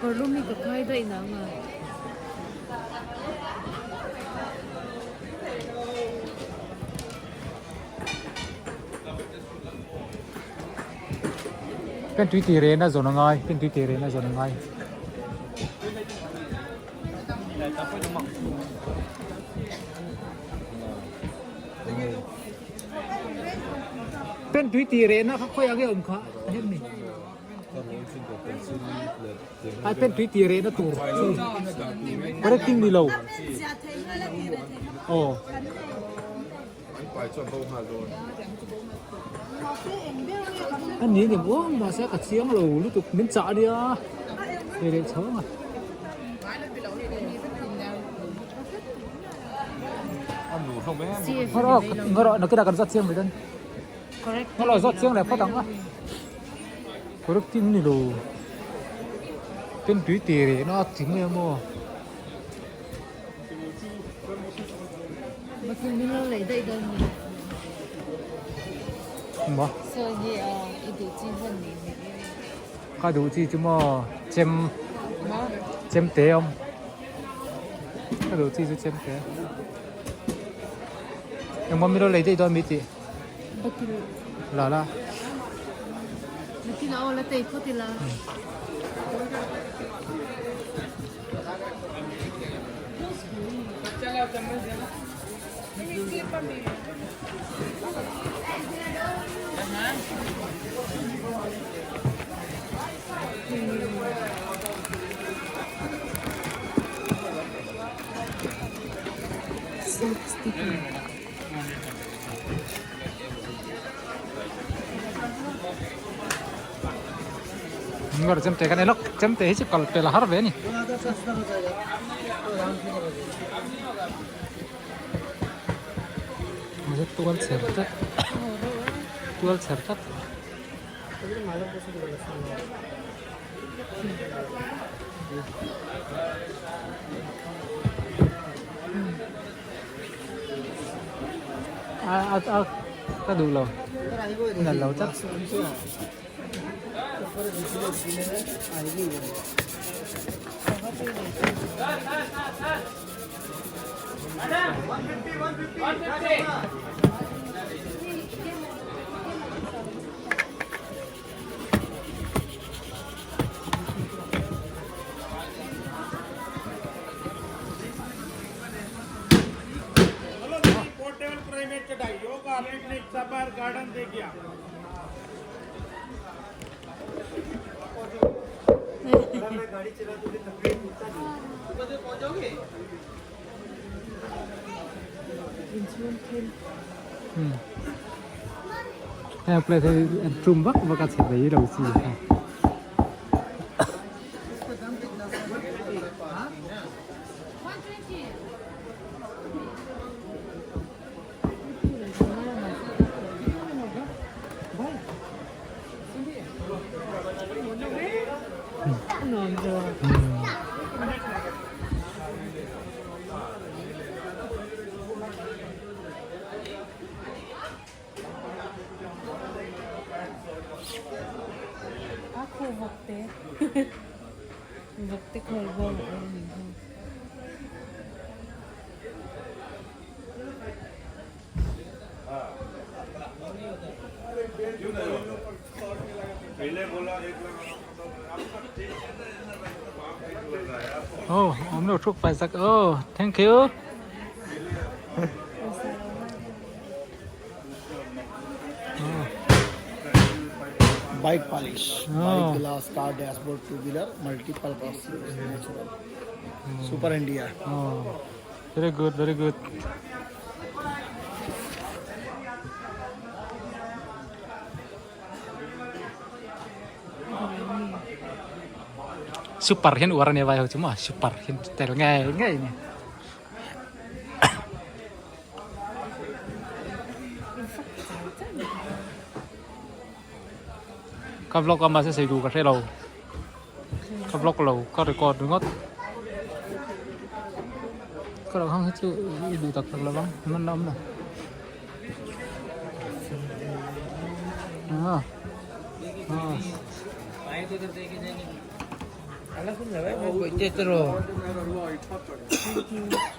Kawrlum hi ka khai daih nang a. Pen tui tih rehna zawn a ngai, pen tui tih rehna zawn a ngai. Pen tui tih rehna kha khawiah nge awm kha a hem ni? Ai pen tui tih rehna tur chu correcting ni lo. Aw. A ni ni maw mahse ka chiang lo lutuk min chah a nia thei leh chho ang a. Ngawrh ngawrh nakinah kan zawt chiang mai dawn. Ngawrh zawt chiang leh phawt ang a. Correcting ni lo. Pen tui tih rehna a tling em aw. Maw? Ka duh chi chu maw chem chem te a awm ka duh chi chu chem te engmaw min lo lei daih dawn mi tih la la. Ngawr chemte kan elok chemte hi chu kal pel a har ve a ni. Tual chher tlat tual chher tlat. A a a ka duh lo nalh lo tlat. Heng plate hi an tum vak vak a chhe mai lo chi kha. Oh, om lo thuk pai sak. Oh, thank you. Bike polish, bike glass, car dashboard, two wheeler, multiple natural. Super India. Oh, very good, very good. Super hian uar ania vai ho chu maw super hian tel ngei ngei a ni. Ka vlog a mahse sei duh ka hre lo ka vlog lo ka record ringawt. Ka lo hang hi chu i duh tak tak lo vang man la awm lo. Ah. Ah.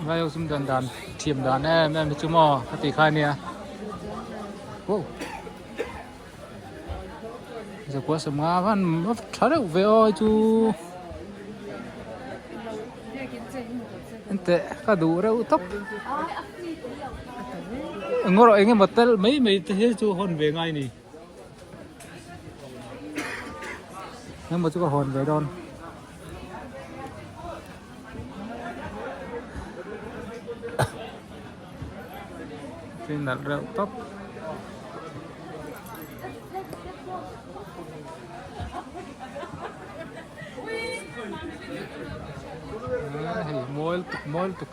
Vai ho sum dan dan thiam dan em em hi chu maw ka ti kha ania. Wow. Zakua sawmnga van tha reuh ve aw chu. Enteh ka duh reuh tawp. Eng erawh eng emaw tel mai mai te hi chu hawn ve ngai ni. Eng emaw chu ka hawn ve dawn. Thil nalh reuh tawp. Hei mawi lutuk mawi lutuk.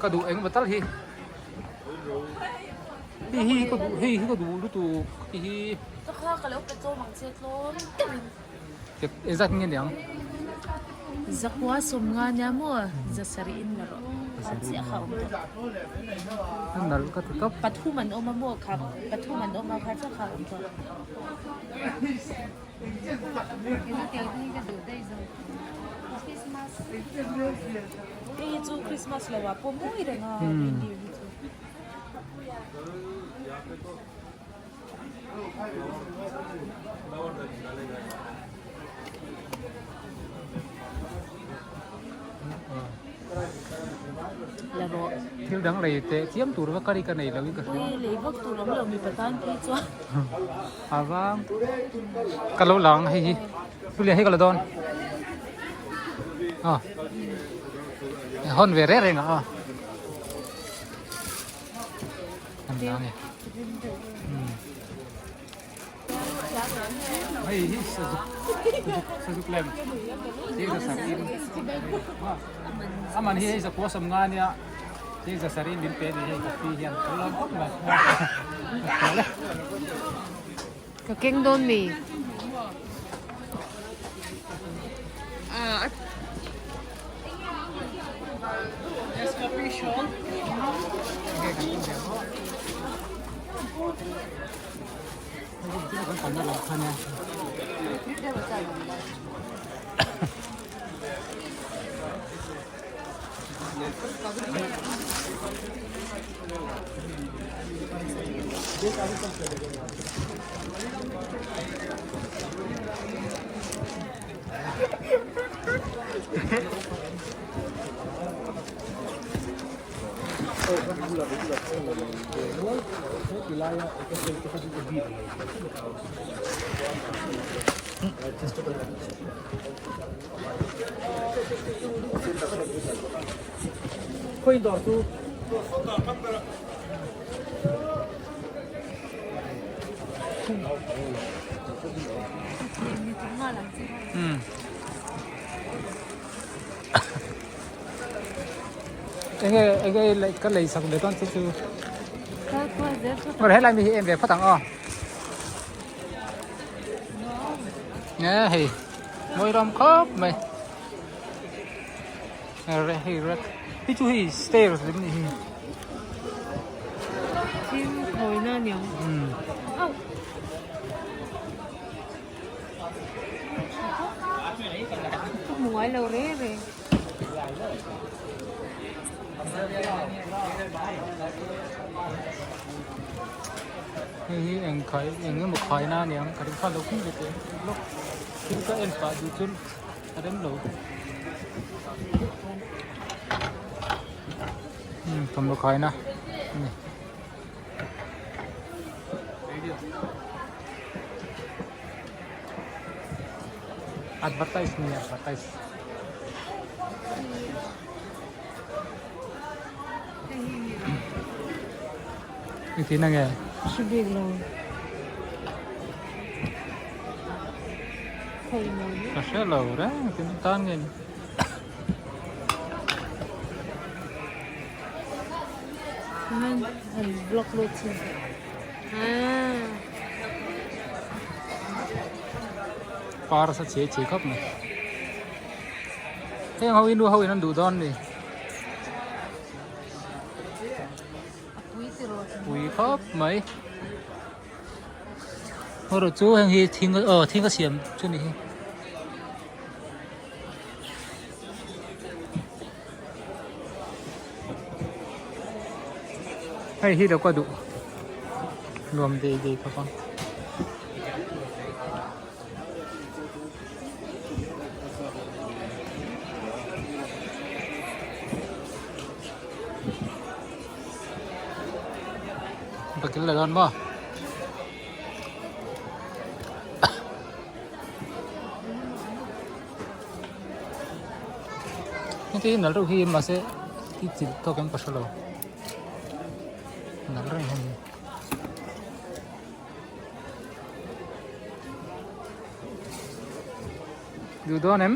Ka duh engemaw tal hi. Hei hi ka duh hei hi ka duh lutuk hei hi. Ka kha ka lo pe tlawm ang che tlawm deuhin. Engzat nge niang? Zakua sawmnga nia maw za sarih in la rawh. A chiah kha a awm tawh. A nalh ka ti tawp. Pathum an awm a maw kha pathum an awm a kha chiah kha a awm tawh. Hei hi chu Christmas lo ah pawh mawi reng a reindeer hi chu. La rawh. Thil dang lei teh chiam tur vak a ri ka nei lo in ka hria. Ui lei vak tur awm lo mipa tan phei chuan. A vang ka lo lang hei hi Chulia hei ka la dawn. A hawn ve reng reng a a. Kan la nge. Hei hi sazuk sazuk lem. Hei za sarin. Aman hi hei zakua sawm nga nia. Hei za sarin min pe ni hei coffee hian ka lawm khawp mai. Ka keng dawn mi. Enge enge ka lei sak ve dawn che chu. Helai mi hi em ve phawt ang aw. Nge hei mawi ram khawp mai. Hei rek hi chu hei stairs lim ni hi. Thil khawina a niang. Ka hmu ngai lo reng reng. Hei hi eng khai eng emaw khaina a niang ka ring khan lo khum ve teh lawk thil ka en pah duh chuan a rem lo umm thawmhnaw khaina a ni. Advertise ni advertise. Engtin a nge? Hre bik lo. Thei mawi. Ka hre lo reng engtin tan nge ni. An vlog lut chin. Par sa chhe chhe khawp mai. Heng ho hi nu ho in an duh dawn a ni. Pui khawp mai. Erawh chu heng hi thing aw thing a siam chu a ni hi. Hei hi lo ka duh nuam dei dei khawp ang. Bakil la dawn maw? Heti hi nalh reuh hi mahse i chilh tawk em ka hre lo nalh reng hei hi. Duh dawn em?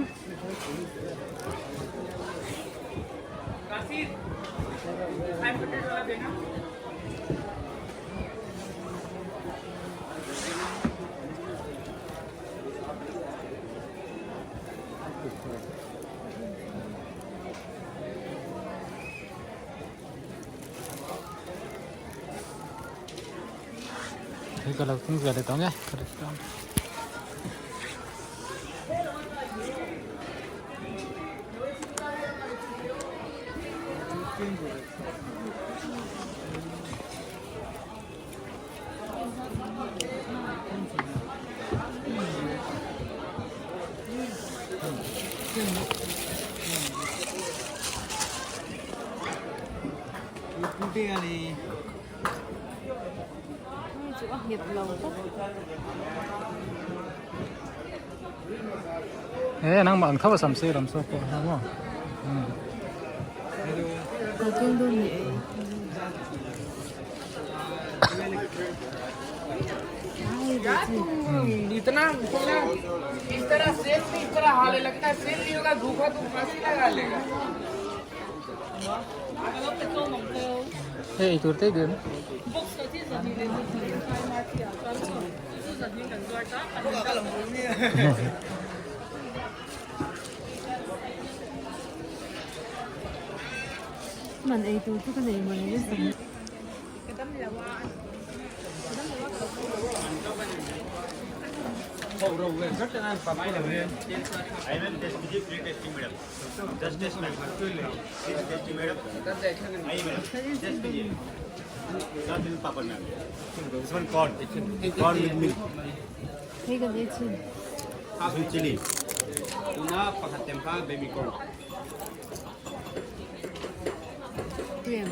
Hei ka lo tung ve leh tawng e. He nangmah ang tho a sam sir lam saw pawh a maw. इतना इस तरह cell नहीं इस तरह हाले लगता है सेल नहीं होगा भूखा तो फांसी लगा लेगा Hei eitur te dun. Man eitur chu ka nei maw le sam. Hei kan ei chhin. Cream.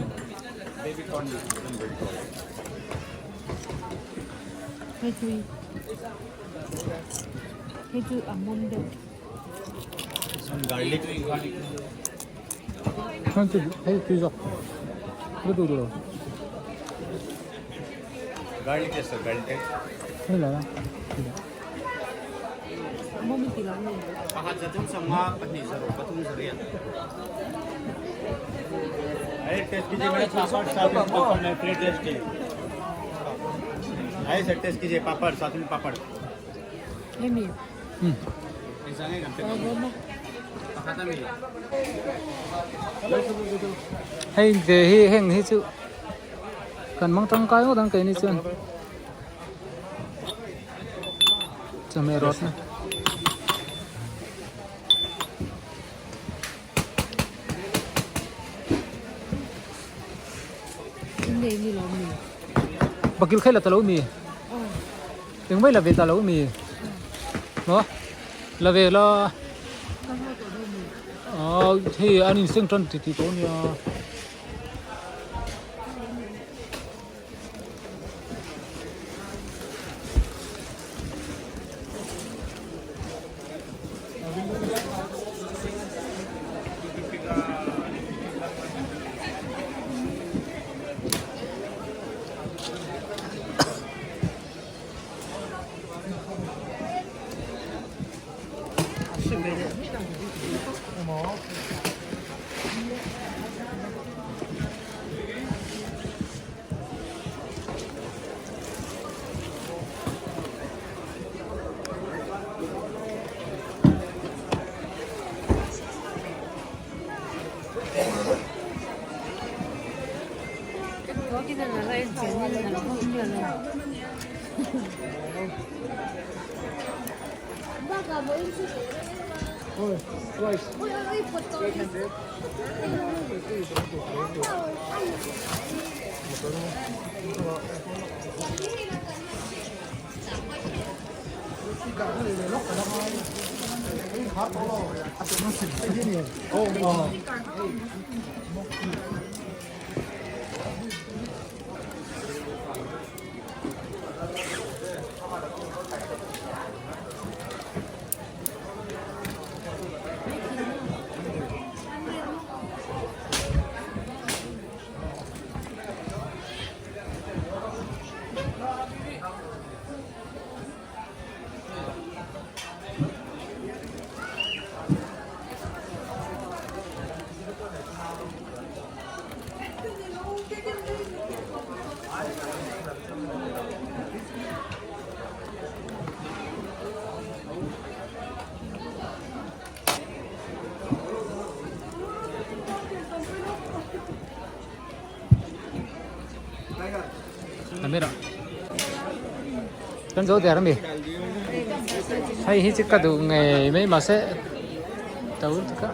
Hei tui. Hei chu a mawm deuh. Hei chu hei tui zawk. Ka duh duh lo. Hei la la. A mawm i ti lo nge. Hemi. Hei ve hi heng hi chu kan mang tangkai ngawt ang keini chuan chawhmeh rawt na. Bakil khaila ta lo mi engmai la ve ta lo mi maw la ve la aw hei an inseng tan ti tih tawh ania. Amira kan zo der ami hei hi chu ka duh ngei mai mahse to lutuk a.